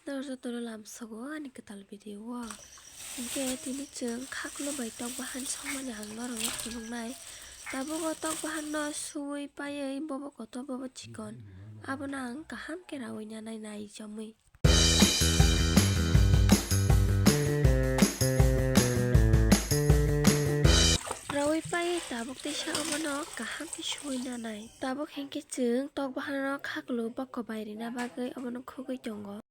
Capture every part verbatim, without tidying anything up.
Norok jotono lamsogo ani kwtal video o. Hinkhe tini chwng khaklo bai tok bahan songmani ang norokno phunuknai. Tabuk o tok bahanno suwi paiwi bobo kotor bobo chikon. Abono ang kaham khe rawi nanai nai chomwi. Rawi paiwi tabuk teisa obono kaham khe suwi nanai. Tabuk hinkhe chwng tok bahanno khaklo bokho bai rina bagwi obono khugwi tongo.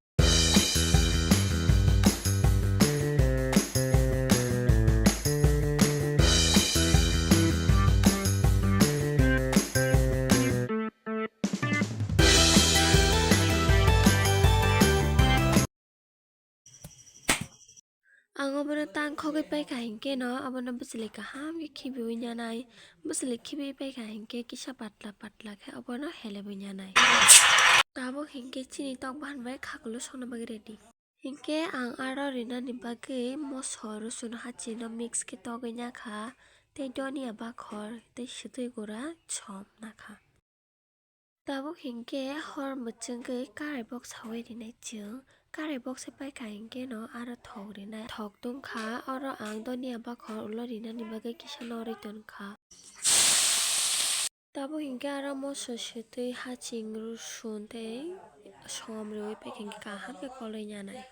Ang obono tang khogwi paikha hinkhe no obono bwchwlwi kaham khe khibiwi nanai. Bwchwlwi khibiwi paikha hinkhe kisa patla patla khe obono helebwi nanai. Tabuk hinkhe chini tok bahan bai khaklo songna bagwi ready. Hinkhe ang aro rinani bagwi moso rosun hachino mix khe togwi nakha, tei donia bakhor tei swtwi gura chom nakha. Tabuk hinkhe hor mwchwngwi karai box sawi rinai chwng. Karai box se paikha hinkhe no aro thok rinai. Thok tungkha, oro ang donia bakhor ulo rinani bagwi kisa norwi tonkha. Tabuk hinkhe aro moso swtwi haching rosun tei som riwi paikha hinkhe kaham khe kolwi nanai.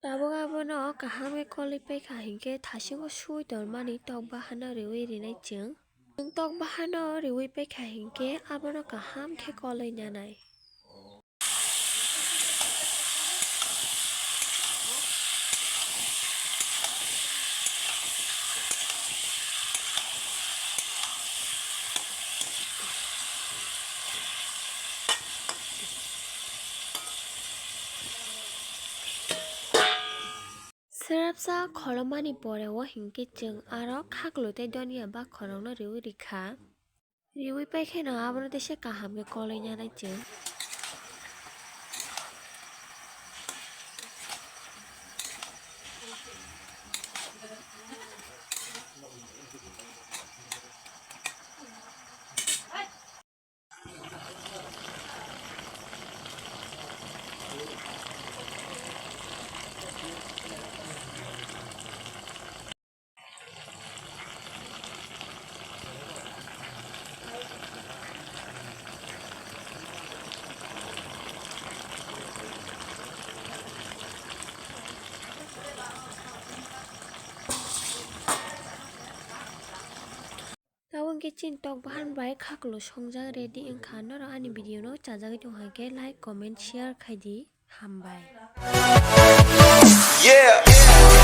Tabuk abono kaham khe kolwi paikha hinkhe thasingo sui tonmani tok bahanno riwi rinai chwng. Nwng tok bahanno riwi paikha hinkhe abono kaham khe kolwi nanai. Swrapsa kholomani pore o hinkhe chwng aro khaklo tei donia bakhorokno riwi rikha. Riwi paikhe no abono teisa kaham khe kolwi nanai chwng. Tabuk hinkhe chini tok bahan bai khaklo songjak ready wngkha. Norok ani video no chajagwi tongkha khe like, comment, share khai di. Hambai. Yeah.